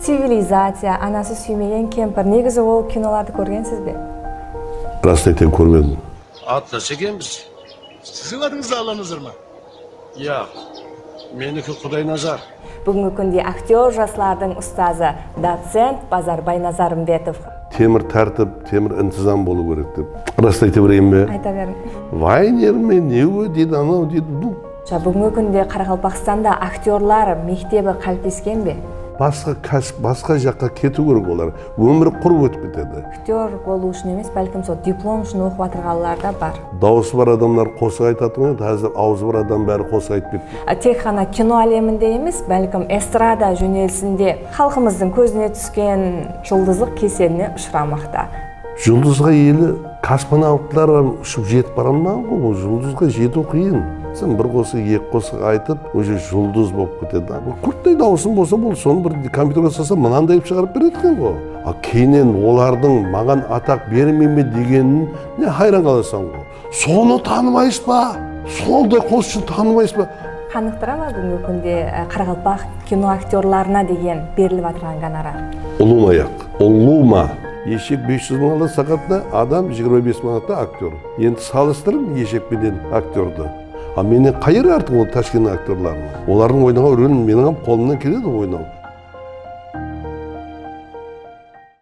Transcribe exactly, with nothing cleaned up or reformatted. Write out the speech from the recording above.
Civilizaciya, Anası súymegen kempir. Negizi ol kinolardı kórgensiz be? Rastın aytayın, kórmedim. Atlas ekenbiz. Siziń adıńız da Allanazar ma? Yaq, meniki Qudaynazar. Búgingi kúnde aktyor, jaslardıń ustazı, docent Bazarbay Nazarımbetov. Temir tártip, temir intizam bolıw kerek dep. Rastın ayta bereyin be? Ayta beriń. Vayner me, ne o deydi, anaw deydi. Bu Ja, búgingi kúnde Qaraqalpaqstanda aktyorlar mektebi qáliplesken be? Basqa kásip, basqa jaqqa ketiw kerek olar. Ómiri qurıp ótip ketedi. Aktyor bolıw ushın emes, bálkim sol diplom ushın oqıp atırǵanlar da bar. Dawısı bar adamlar qosıq aytatuǵın edi, házir awzı bar adam bári qosıq aytıp ketti. Tek ǵana kino áleminde emes, bálkim estrada jónelisinde xalqımızdıń kózine túsken juldızlıq keseline ushıramaqta. Juldızǵa ele kosmonavtlar ushıp jetip bara almaǵan ǵoy, ol juldızǵa jetiw qıyın. Sen bir qosıq, eki qosıq aytıp, уже juldız bolıp ketedi. Qurtтай dawısıń bolsa boldı, sonı bir kompyuterge salsa, mınanday etip shıǵarıp beredi eken ǵoy. A, keyninen olardıń maǵan ataq bermey me degenine hayran qalasań ǵoy. Sonı tanımaysız ba? Sonday qosıqshını tanımaysız ba? Qanıqtıra ma búgingi kúnde e, qaraqalpaq kino aktyorlarına degen berilip atırǵan gonorar? Ulıwma yaq. Ulıwma. Eshek bes júz mıń aladı saatına, adam jigirma bes mıń aladı aktyor. Endi salıstırıń eshek penen aktyordı. A mennen qayeri artıq ol Tashkenttiń aktyorlarınıń? Olardıń oynaǵan rolin meniń hám qolımnan keledi oynaw.